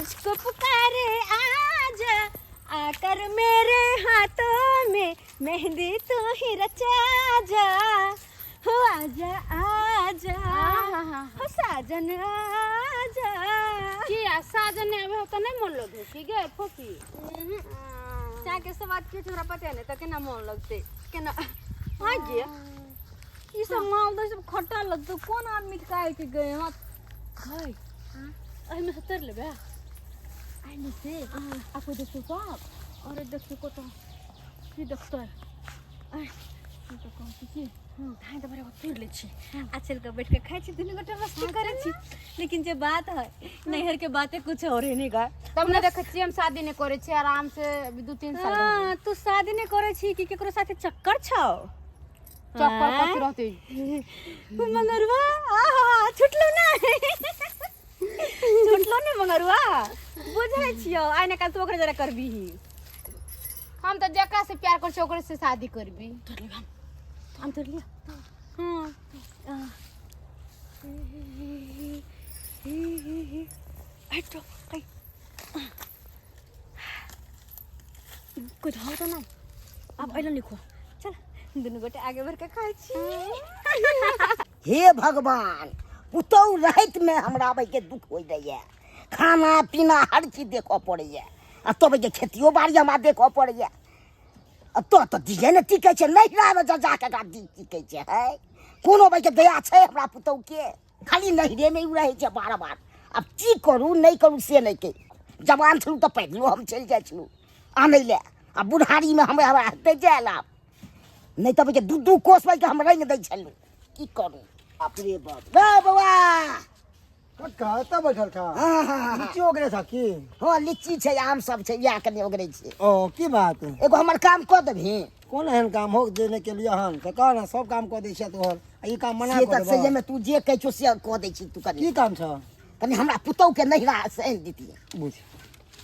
तुझको पुकारे आजा, आकर मेरे हाथों में मेहंदी तू ही रचा जा, हो आजा आजा, हो साजन आजा। की आ साजन नहि आबै हो तऽ नहि मोन लगै की गे फोफी? चाय के स्वाद के हमरा पता नहीं तऽ केना मोन लगतै केना। हाँ गे, ई सब मालदह सब खट्टा लगतौ, कोन आदमी खाय के गए? हाँ हाय, एहिमे से तोड़ि लेबै एहिमे से। आ कोइ देखतौ बाप? अरे देखतौ कतऽ, की देखतै? आइ हम तऽ कहै छी कि धान तऽ बड़ा तोड़ि लै छी आ चलि कऽ बैठ कऽ खाइ छी, दुनू गोटा मस्ती करै छी। लेकिन जे बात है नैहर के बाते कुछ और है नहीं गा। तब ने देखै छियै हम शादी नहि करै छियै, आराम से अभी 2-3 साल रहबै। हाँ, तू शादी नहीं करै छी कि केकरो साथे चक्कर छौ? चक्कर कथी रहतै? मंगरुआ, आहा, छुटलो ना, छुटलो ने मंगरुआ। बुझै छियौ, आइ ने काल्हि तू ओकरे जरा करबीही। हम तऽ जकरा से प्यार करै छियै ओकरे से शादी करबी। तोड़ लेब हम, हम तोड़ लिया। हाँ, हटो, कोई धर तो ना अब अइलो निको। चल दुनू गोटे आगे बढ़ के खाइ छी। हे भगवान, पुतहु रहैत में हमरा आबैके दुख होइ दैए, खाना पीना हर चीज देखऽ पड़ैए, आ तब के खेतियो बाड़ी हमरा देखऽ पड़ैए। आ तो तऽ दिए ने टिकै छै, नैहरामे जा जाके एकरा दी टिकै छै। है कोनो भाइके दया छै हमरा पुतहुके? खाली नैहरेमे ओ रहै छै बार बार। आब की करू नहि करू से नहि कहि। जवान छलहुँ तऽ पैदलो हम चलि जाइ छलहुँ आनै लए, आ बुढ़ारीमे हमरा हेतै जायल आब नहि तब के दू दू कोस के हम रंग दै छलहुँ। की करू, बाप रे बाप रे। बौआ कक्का, एतऽ बैठल छा? हाँ, हाँ, हाँ। लीची ओगरे छा की? हाँ, लीची छै, आम सब छै, इएह कनि ओगरे छै। ओ की बात? एगो हमर काम कऽ देबही? कोन एहन काम हो जे नहि केलियै हन? तऽ कह ने, सब काम कऽ दै छियै तोहर, आ ई काम मना से कऽ तऽ देबऽ? सहीमे तू जे कहै छौ से कऽ दै छी। तू कनि की काम छौ? कनि हमरा पुतहु के नैहरा से आनि दितियै। बुझ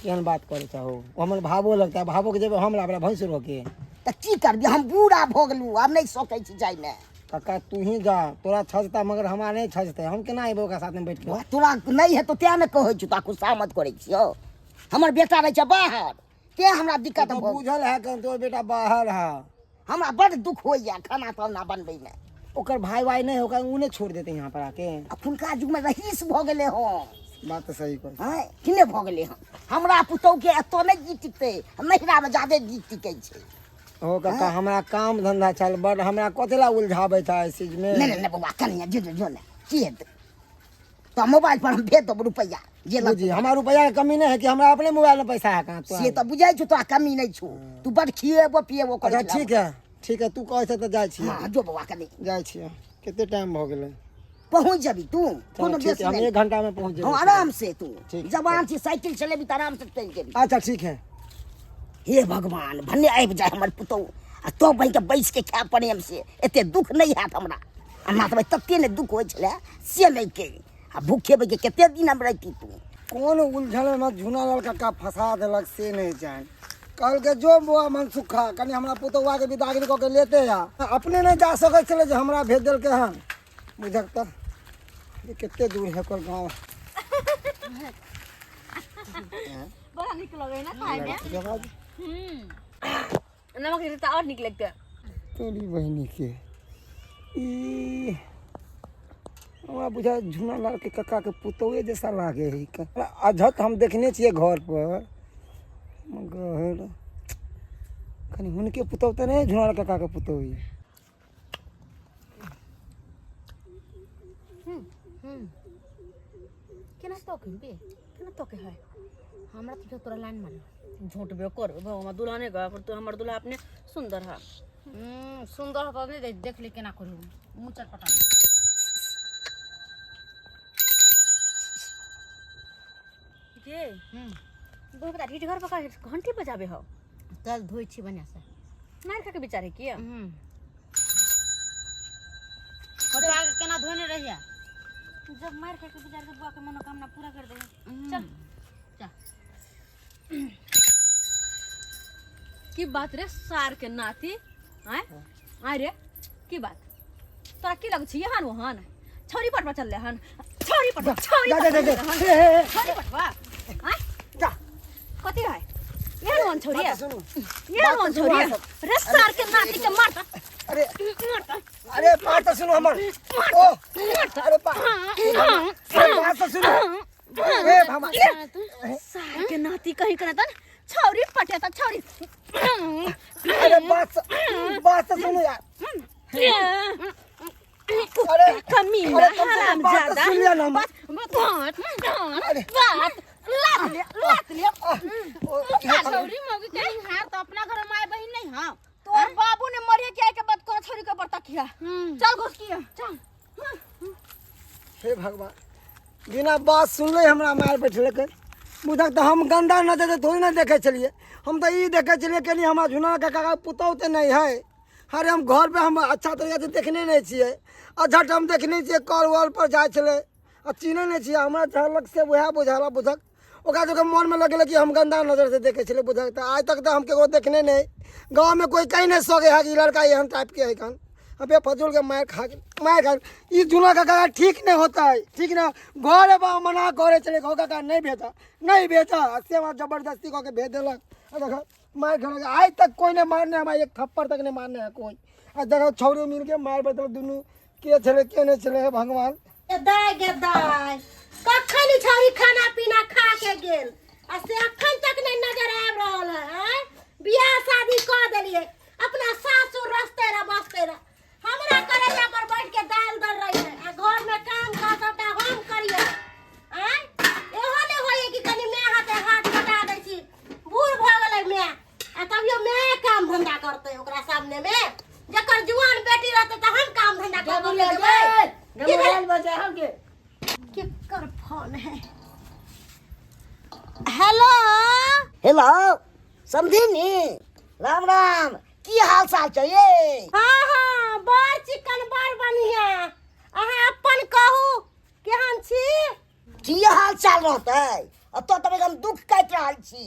केहन बात करै छहो, ओ हमर भावो लगता, भावो के जेबै हम लाबे भैंस रोके? तऽ की करबी, हम बूढ़ा भऽ गेलहुँ, आब नहि सकै छी जाइमे। कक्का, तू ही जा, तोरा छजता मगर हमरा नहि छजतै। हम केना अयबै ओकरा साथमे बैठ के? तोरा नहि हेतौ तें ने कहै छी, तोरा गुस्सा मत करै छियौ। हमर बेटा रहै छै बाहर, तें हमरा दिक्कत तऽ भऽ गेल। बुझल है कन तोर बेटा बाहर है। हमरा बड दुख होइया खाना ताना बनबैमे। ओकर भाई वाई नहीं होगा, उ नहीं छोड़ देते यहाँ पर आके? अखुनका युगमे रहीस भऽ गेलै हँ। बात तो सही कह। हँ, किने भऽ गेलै हँ। हमरा पुतहुके एतऽ नहि गीत टिकतै, नैहरामे जादे गीत टिकै छै। ओ काका, हमरा काम धंधा छल बड, हमरा कथी ला उलझाबै था एहि चीज में? नहि नहि नहि बौआ, कनिया जो जो ने की हेतै तऽ मोबाइल पर हम भेज देब रुपैआ जे लगतौ। बुझी, हमरा रुपया के कमी नहीं है कि हमरा अपने मोबाइल में पैसा है कहाँ? से तऽ बुझै छौ, तोरा कमी नहि छौ, तू बड खिएबो पिएबो करै अच्छा छला। ठीक है, ठीक है, तू कहै छ तऽ जाइ छियै। हँ, जो बौआ, कनि जाइ छियै। कते टाइम भऽ गेलै? पहुँच जेबी तू, कोनो ठीक बेसी है, हम नहि। 1 घंटा में पहुँच हँ, जेबै। आराम से तू ठीक। जवान छी, साइकिल चलेबी तऽ आराम से चलि जेबी। अच्छा ठीक है। हे भगवान, भने आबि जाय हमर पुतहु आ तो बहिके बैस के खाय प्रेम से, एते दुख नहि हैत हमरा। आ ना तऽ तते ने दुख होइ छलै से नहि के आ भूखे बहिके कते दिन हम रहिती तू। कोन उलझन में मत झूना लाल काका फंसा देलक से नहीं जान। कहलकै जो बौआ मनसुखा, कनि हमरा पुतौआ के विदागरी कऽ के लेते आ। अपने नहीं जा सकै छलै जे हमरा भेज देलकै हन। बुझक तऽ ये कते दूर है ओकर गाँव। बड़ा नीक लगे ना खाय में। लड़की के आवाज। नमक देते तऽ और नीक लगते। तोरी बहिनी के ई हमरा बुझा झूना लाल के कक्का के पुतौए जैसा लागे है। अझत हम देखने छियै घर पर, मगर कनि हुनके पुतौह तऽ नहि झूना लाल कक्का के पुतौह ई? केना तोके बे? केना तोके है? हमरा तो तोरा लाइन मारल। झूठबे कर, हमर दूल्हा नहीं गए पर तू हमर दूल्हा अपने सुंदर है। सुंदर होता नहीं, देख देख ले केना करू मुँह चटपटा। गे बहुत बता ढीठ घर पर घंटी बजाबे हो। चल धोइ छी बढ़िया से। मार खा के बेचारे की कतौ आके केना धोने रहिया? जब मार खा के बेचारे के बुआ के मनोकामना पूरा कर दे। चल। चल। की बात रे सार के नाती? आय आय रे, की बात? तोरा की लगै छै यहान वहान छौरी पटवा चलले हन? छौरी पटवा, छौरी जा जा पटवा जा चलले हन? हे, हे, हे। छौरी पटवा, आय कथी है ये रोन छोड़िए बात सुनू ये रोन छोड़िए रे सार के नाती के मारता अरे मारता अरे बात तो सुनो हमर ओ अरे बा अरे बात तो सुनो ए भमा सार के नाती कहीं करे तन छौरी पटेता छौरी अरे बात बात तो सुनो यार अरे कमीना अरे कम से कम हराम बात तो ज्यादा सुन लिया ना हम। बात बात अरे। बात लात ले लात ले ओ, हे भगवान। छौरी मौगी कहीं हार तो अपना घर माय बहिन नहीं हाँ तोर बाबू ने मरिए के आए के बाद कोनो छोरी के बर्ता किया चल घुस किया चल हे भगवान बिना बात सुनले हमरा मार बैठलकै बुझक तऽ हम गन्दा नजर से थोड़ी ना देखै छलियै हम तऽ ई देखै छलियै कनि हमरा झुना काका के पुतहु तऽ नहि है अरे हम घर पे हम अच्छा तरीका से देखने नहि छियै आ झट हम देखने छियै कल वल पर जाइ छलै आ चिन्है नहि छियै हमरा झलक से वएह बुझाला बुझक ओकरा सबके मनमे लगलै कि हम गन्दा नजरसँ देखै छलियै बुझक तऽ आइ तक तऽ हम ककरो देखने नहि गाँवमे कोइ कहि नहि सकै है कि ई लड़का एहन टाइपके है कन अबे फजूल के मार खा मार खा ई जुना काका ठीक नहीं होता है ठीक ना घर बा मना करे चले कहो काका नहीं भेजा नहीं भेजा से वहाँ जबरदस्ती कह के भेज देलक आ देखो मार खा आज तक कोई नहीं मारने हमारे एक थप्पड़ तक नहीं मारने है कोई आ देखो छौरी मिल के मार बैठल दुनू के छले के नहीं छले हे भगवान दाय गे दाय कखन ई छौरी खाना पीना खा के गेल आ से अखन तक नहीं नजर आबि रहल है आँय? बियाह शादी कऽ देलियै अपना सासुर रस्ते रह बसते रह हमरा करेजा पर बैठ के दालि दर रही है आ घर में काम काज सबटा हम करियै आँय एहो ने होइए कि कनि माय हाथे हाथ बटा दै छी बूढ़ भऽ गेलै माय आ तभियो माय काम धंधा करतै ओकरा सामने में जकर जुआन बेटी रहतै तऽ हम काम धंधा करबै देबै की भेल? केकर फोन है हेलो हेलो समधिनी राम राम की हाल चाल छै ये हाँ हाँ बड़ चिकन बड़ बढ़िया अहाँ अपन कहू केहन छी की हाल चाल रहतै एतऽ तऽ हम दुख काटि रहल छी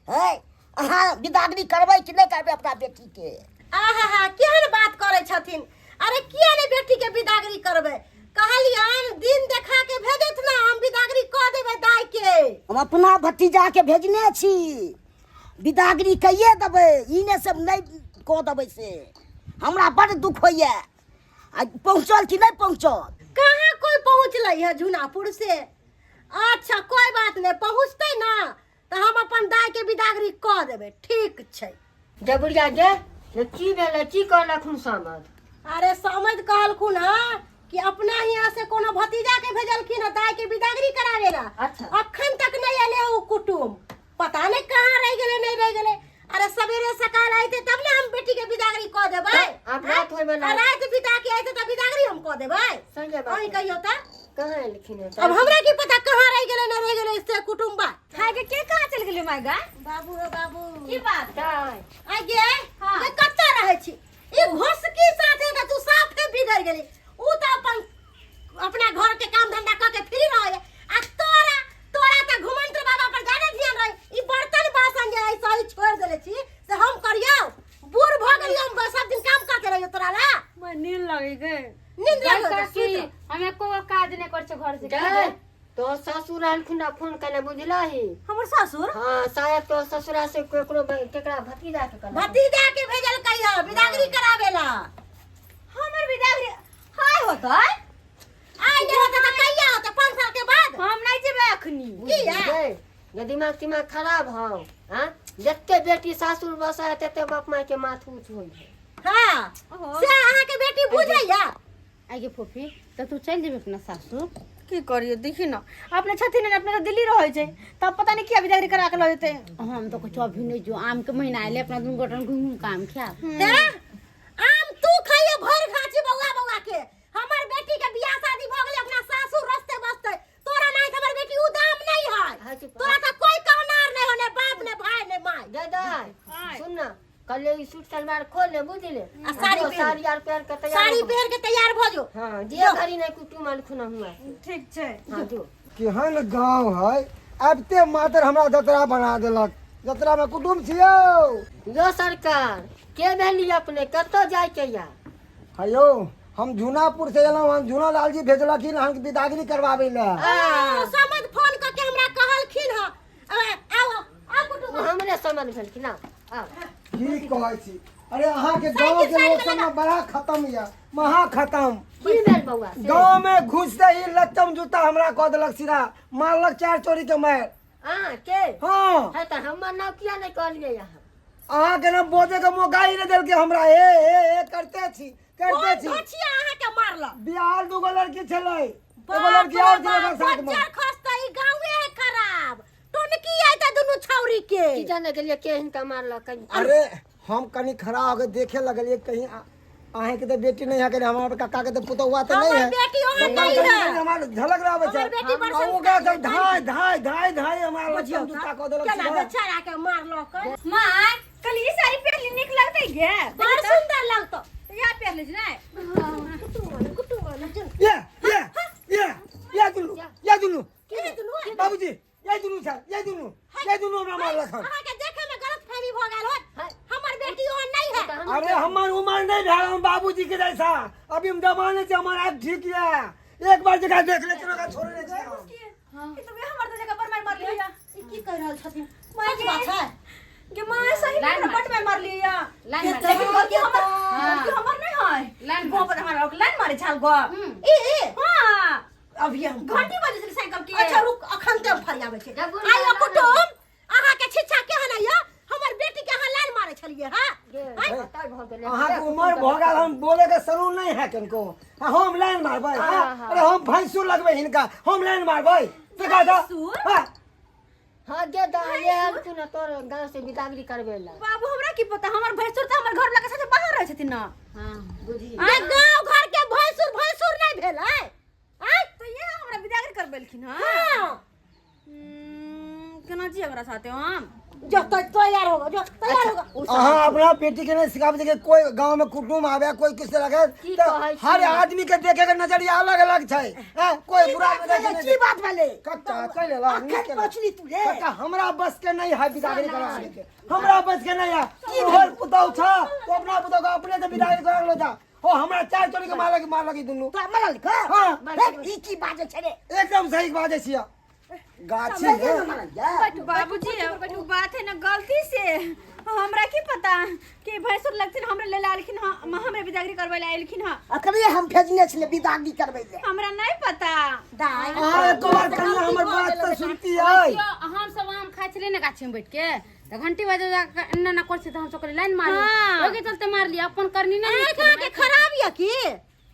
हैं अहाँ बिदागरी करबै कि नहि करबै अपना बेटीके आहा हा केहन बात करै छथिन अरे किया नहि बेटीके बिदागरी करबै कहलियन दिन देखा के भेजत ना हम बिदागरी कऽ देबै दाई के हम अपना भतीजाके भेजने छी बिदागरी कैये देबै ई ने सब नहि कऽ देबै से हमरा बड्ड दुख होइए आ पहुँचल कि नहि पहुँचल कहाँ कोई पहुँचलै है झुनापुर से अच्छा कोई बात नहीं पहुँचतै ना तऽ हम अपन दाई के बिदागरी कऽ देबै ठीक छै जबुरिया गे से की भेलै की कहलखुन समद अरे समझ कहलखुन हँ कि अपना यहाँ से कोनो भतीजा के भेजलखिन हँ दाई के बिदागरी करावे ला अच्छा। अखन तक नहीं एले उ कुटुम पता नहीं कहाँ रह गेले नहीं रह गेले अरे सवेरे सकाल आइते तब ना हम बेटी के बिदागरी कऽ देबै आब रात होय वाला आ रात बिता के आइते तब बिदागरी हम कऽ देबै सही बात अहीं कहियौ तऽ कहाँ एलखिन हँ अब हमरा की पता कहाँ रह गेले नहीं रह गेले से कुटुम्बा हाय के के कहाँ चल गेली माय गा बाबू हो बाबू की बात दाइ आ गे हाँ। ये कत्ता रहै छी ई घोसकी साथे त तू साफे बिगड़ गेली ऊ त अपन अपना घर के काम धंधा क के फ्री रहे आ तोरा तोरा त घुमंत्र बाबा पर ज्यादा ध्यान रहे ई बर्तन बासन जे है सही छोड़ देले छी से हम करियौ बूढ़ भ गेलियौ हम सब दिन काम करते रहियो तोरा ला मैं नींद लगी गई नींद दाइ लगो काकी हम एको गो काज नहि करै छियै घर से की दाइ तो ससुर आलखुन आ फोन केने बुझलही हमर ससुर हाँ शायद तो ससुरा से केकरो केकरा भतीजा के कहलक भतीजा के भेजल कहियो बिदागरी करावेला हमर बिदागरी हाय होतै आइ जे होतै त कहिया होतै 5 साल के बाद हम नहीं जेबै अखनी किया? गै गे दिमाग तिमाग खराब हौ हाँ जते बेटी सासुर बसै है तते बाप माय के माथ ऊँच होइ है हाँ से अहाँ के बेटी बुझैया आगे फोफी तऽ तू चलि जेबही अपना सासुर की करियो देखी ना अपने छथिन ने अपने तो दिल्ली रहै छै तब पता नहीं किया बिदागरी करा के लऽ जेतै हम तऽ कुछ अभी नहि जो आम के महीना आयल अपना दुनू गोटन घूम घूम के आम खायब हैं? आम तू खाइए भर घाची बौआ बौआ के हमर बेटी के बियाह शादी भ गेलै अपना सासुर रस्ते बसते तोरा नहीं हमर बेटी उ दाम नहीं है हाँ, चुप। तोरा तो कोई कहनार नहीं हो ने बाप ने भाई ने माय दादा सुन ना कल ई सूट सलवार खोल ले बुझले आ साड़ी जो पहिन। साड़ी आर पहन के तैयार साड़ी हो। पहन के तैयार भ जो हाँ जे घड़ी नहीं कुटुम आलखुन हुआ ठीक छै हाँ जो केहन गाँव है आबिते मात्र हमरा जतरा बना देलक जतरा में कुटुम छियौ यो सरकार के भेली अपने कतऽ जाय के या हेयौ हम जूनापुर से एलहुँ हन जूना लाल जी भेजलखिन हन विदागरी करवाबै लए समझ फोन करके हमरा कहलखिन हँ आओ आओ कुटुम समझ भेल कि ना आउ की कहै छी अरे अहाँके गाँव के लोग सब में बड़ा खत्म यऽ महा खत्म की भेल बौआ से? गाँव में घुसते ही लत्तम जूता हमरा कऽ देलक सीधा मारलक चार चोरी के मारि अहाँ के हाँ है तऽ हमर नाम किया नहि कहलियै अहाँ अहाँके ना बोझे के मौका ही नहीं देलकै हमरा ए ए ए करते छी करते छी छिया अहाँ के मारलक बिहार दूगो लड़की छलै एगो लड़की और छलै ओकरा साथ में बच्चा खसता ई गांवे है खराब टोनकी आइ त दुनू छौरी के की जाने गेलियै के हिनका मारलक कहीं अरे हम कनी खड़ा होके देखे लगलिए कहीं अहें के तो बेटी नहीं है कहीं हमारे काका के तो पुतौआ तो नहीं हमर है बेटी ओहन तो नहीं कनी है। कनी हमार झलक रहा बच्चा हमर बेटी बड़ आ ओकरा सब धाय धाय धाय धाय हमारा लक्षण जूता कऽ देलक केना सीधा। बेचारा के मारलक माँ कल ई साड़ी पहनली नीक लगतै गे बड़ सुंदर लगतो तऽ इएह पहन लै छी नहि ये ये ये ये दुनू ये दुनू के दुनू बाबूजी ये दुनू छै ये दुनू ये दुनू हमरा मारलक हन अहाँ के देखे में गलत फहमी भ गेल होत हमर बेटी ओहन नहीं है अरे हमर उम्र नहीं भेल हम बाबूजी के जैसा अभी हम जमाने से हमारा आँख ठीक है एक बार जगह देख ले चलो छोड़े नहीं छै हम। ई तो वे हमर तो जगह पर मार मारली या ई की कह रहल छथिन माय सच बात है गे माय सही में लाइन हमरा बट मार मारली या लाइन मार। लेकिन गलती हमर हाँ। गलती हमर नहीं है लाइन मार। गो पर हमरा लाइन मारे छाल गो ई ई हां अभी हम घंटी बजे छलै साइकिल के अच्छा रुक अखन ते हम फरियाबै छै जब बुढ़ आइयो गेल कुटुम अहाँ के छिच्छा केहन है हमर बेटी के अहाँ लाइन मारे छलिए हां गे, बताइ भऽ गेलै। अहाँके उम्र भऽ गेल हम बोले के सलून नहीं है किनको आ हम लाइन मारबै हाँ? अरे हम भैंसुर लगबै हिनका हम लाइन मारबै देखा जा भैंसुर? हाँ, हाँ गे दा ये आयल तू ना तोर गाँव से बिदागरी करबे ला बाबू हमरा की पता हमर भैंसुर तऽ हमर घर वाला के साथे बाहर रहै छथिन ना हाँ बुझी जे गांव घर के भैंसुर भैंसुर नहीं भेल है आय तो ये हमरा बिदागरी करबेलखिन हां हां केना जी हमरा साथे हम जो तो तैयार होगा जो तैयार होगा अहाँ अपना बेटी के नहीं सिखाबै छै कि कोई गांव में कुटुम आवे कोई किसी लगे की तऽ कहै छी? हर आदमी के देखे के नजरिया अलग अलग छै हैं? कोई बुरा नजर से नहीं की बात भेलै कक्का चलि एला नीक अखन केला। पहुँचली तू रे कक्का हमरा बस के नहीं है बिदागरी करावे के हमरा बस के नहीं है तोहर पुतहु छ तो अपना पुतहु के अपने से बिदागरी करा लो जा हो हमरा चार चोरी के मारलक मारलक ई दुनू तोरा मरल का हाँ। हे, ई की बाजै छै रे एकदम सही बाजै छियै गाछी सही में में मरल या बाबूजी उ बात है ना गलती से हमरा की पता कि भैंसुर लगथिन हमरा ले आलखिन हँ हमरे बिदागरी करबै ले आएलखिन हँ अखने हम भेजने छलै बिदागरी करबै ले हमरा नहीं पता दाइ अहाँ एको बार कनिया हमर बात तऽ सुनती है हम सब आम खाइ छलियै ने गाछी में बैठ के तऽ घंटी बजे जाके एन्ना एन्ना करै छै तऽ हमसब कहलियै लाइन मारू हाँ। ओहिके चलते मारलियै अपन करनी नहि आँख अहाँके खराब यऽ की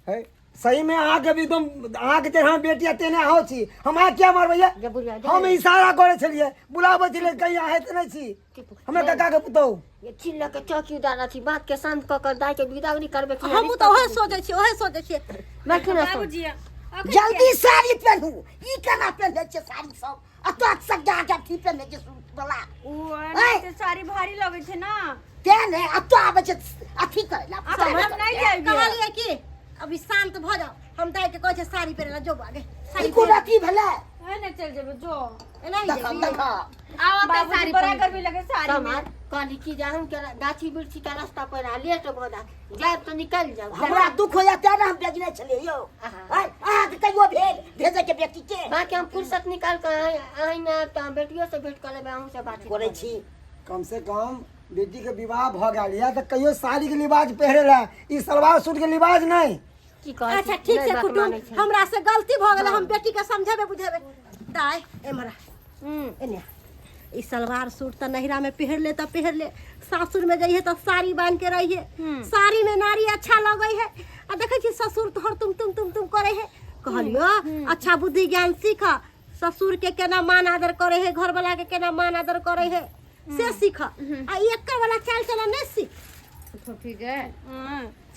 है सही में अहाँके भी एकदम अहाँके जेना बेटी है तेने अहूँ छी हम अहाँ किया मारबै जे बुढ़िया जे हम इशारा करै छलियै बुलाबै छलियै कहीं अहाँ तऽ नहि छी हमरा काका के पुतहु ये चिल्ला के चौकीदार अथी बात के शांत कऽ कऽ दाइ के बिदागरी करबे की हमहूँ तऽ ओहे सोचै छियै ओहे सोचै छियै बैठू ना सब। बाबूजी अखन जल्दी साड़ी पेन्हू ई केना पेन्है छै साड़ी सब आ तो सजा के अथी पेन्है छै सूट वाला उ एनाहिते साड़ी भारी लगै छै ना तें ने आ तो आबै छै अथी करै ला आब हम नहि जाइबे कहलियै कि अभी शांत भऽ जाओ हम दाइ के कहै छै साड़ी पहिरे ला जो आगे ई कोन अथी भेलै एने चल जेबै जो एना ही देखा जेबी देखा आब बाबूजी साड़ी बड़ा पहिर गर्मी लगे साड़ी में समार कहली कि जे हम के गाछी वृक्षी के रास्ता पर आ लेट भऽ जा जायब तऽ निकलि जायब हमरा दुख होइया तें ने हम भेजने छलियै यौ आहा। आँय, अहाँके कहियो भेल भेजै के बेटी के बाकी हम फुर्सत निकाल कऽ अहीं ने आयब तऽ हम बेटियो से भेंट कऽ लेबै अहूँ से बातचीत करै छी कम से कम बेटी के विवाह भऽ गेल यऽ तऽ कहियो साड़ी के लिबाज पहिरे लए ई सलवार सूट के लिबाज नहि की कहै अच्छा छी? ठीक नहि छै बात कुटुम मानै छै। हमरा से गलती भऽ गेलै हम बेटी के समझेबै बुझेबै दाइ एम्हर आ। एने ई सलवार सूट तऽ नैहरा में पहिर ले तऽ पहिर ले सासुर में जइहे तऽ साड़ी बान्हि के रहिहे साड़ी में नारी अच्छा लगै है आ देखै छी ससुर तोहर तुम तुम तुम तुम करै है कहलियो अच्छा बुद्धि ज्ञान सीख ससुर के केना मान आदर करे है घर वाला के केना मान आदर करे है से सीख आ ई एकर वाला चाल चलन नहीं सीख फोफी गए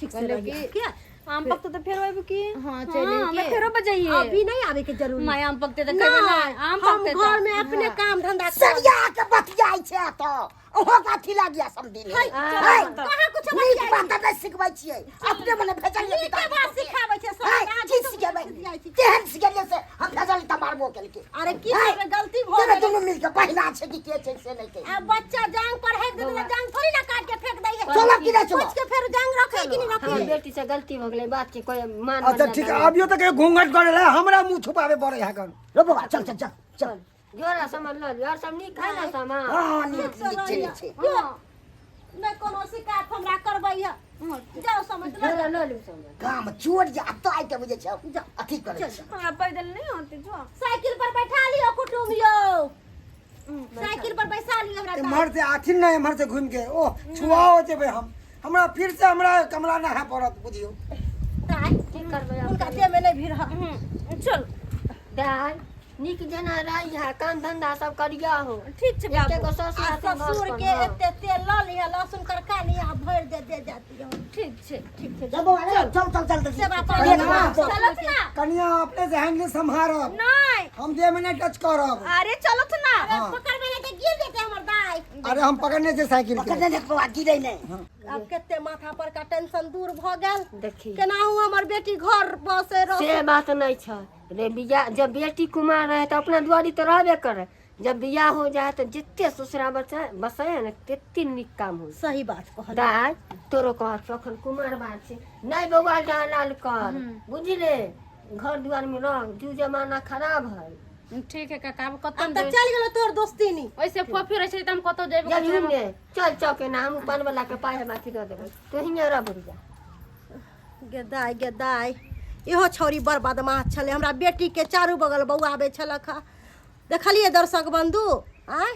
ठीक से कहलियो रहिए कि के आम पकते तो फेर आबि की हाँ, चलि हाँ, के। हमरा फेरो बजाइए अभी नहीं आवे के जरूरी माय आम पकते तो खेबै नहीं नहि आम हम पकते घर में अपने काम धंधा कर- सरिया के बतियाइ छै एतऽ ओहो के अथी लागिया समझी ने कहाँ कुछ नीक बात नहि सिखबै छियै अपने मने भेजलियै नीके बात सिखाबै छै सब हाय, अहाँ की झूठो सिखेबै फुसियाइ छी। केहन सिखेलियै से हम भेजलियै तऽ मारबो केलकै अरे की हाय, करबै गलती भऽ तेरे गेलै दुनू मिल के बहिना छै कि के छै से नहि कहि आ बच्चा जांग पर हेक दे देला जांग थोड़ी ना काट के फेंक दै है चलब कि नहि चलब? पूछ के फेर जांग रखे कि नहीं रखे हमर बेटी से गलती भऽ गेलै बात के कोई मान अच्छा ठीक है अभियो तक घूंघट करे ला हमरा मुंह छुपावे पड़े है कन रो बौआ चल चल चल चल झोरा सामान लऽ लिअ और सब नीक है ने सामान हँ नीक नीक छै नीक छै यौ, नहि कोनो शिकायत हमरा करबै है जाउ समझ लऽ झोरा लऽ लिअ सामान काम चोर जे एतऽ आबि कऽ बुझै छै अथी करै छै हमरा पैदल नहि होते जो साइकिल पर बैठा लियौ कुटुम यौ साइकिल पर बैसा लियौ हमरा एम्हर से आथिन ने एम्हर से घूमि के ओ छुआओ जेबै हम हमरा फिर से हमरा कमला नहाय पड़त बुझियौ दाइ की करबै आब? हुनका देह में नहि भीड़ है चल दाइ नीक जेना रही है काम धंधा सब करिया हो ठीक छै एते बाबू गो ससुर आ हथिन घर ससुर पर, के हाँ। एते तेल लऽ लिह लहसुन करका लिह आ भरि दे दे जाती हो ठीक छै ठीक छै चल बौआ रे, चल चल चल सेवा कनिया पानी चलत ना कनिया अपने से हैंडल सम्हारब नहीं हम देह में नहीं टच करब अरे चलत ना हाँ। पकड़बे नहि तऽ गिर जेतै हमर दाइ अरे हम पकड़ने छै साइकिल के पकड़ने देख बौआ गिरे नहि आब कते माथा पर का टेंशन दूर भऽ गेल देखी केनाहु हमर बेटी घर बसे रह से बात नहीं छै रे बियाह जब बेटी कुमार रहे तो अपना दुआरी तो रहबे करे जब बियाह हो जाए तो जितने ससुरा बचे बसे है ने तेते नीक काम हो सही बात कहल दाय तोरो कह अखन कुमार बात छै नहीं बौआ डाल कर बुझले घर दुआर में रह जू जमाना खराब है ठीक है काका आब कतौ आब तऽ चलि गेलो तोहर दोस्तीनी ओइसे फोफी रहै छै तऽ हम कतौ जेबै जब ने चल चौके ना हम पान वाला के पाय हम अथी दऽ देबै तो हियाँ रह बुढ़िया गे दाइ गे दाइ इहो छौड़ी बड़ बदमाश छलै हमरा बेटीके चारू बगल बौआबै छलक हँ देखलियै दर्शक बन्धु आँय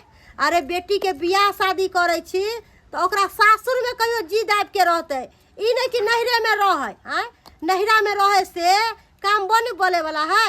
अरे बेटीके बियाह शादी करै छी तऽ ओकरा सासुरमे कहियो जी दाबिके रहतै ई नहि कि नैहरेमे रहै आँय नैहरामे रहै से काम बन बोलैवला है।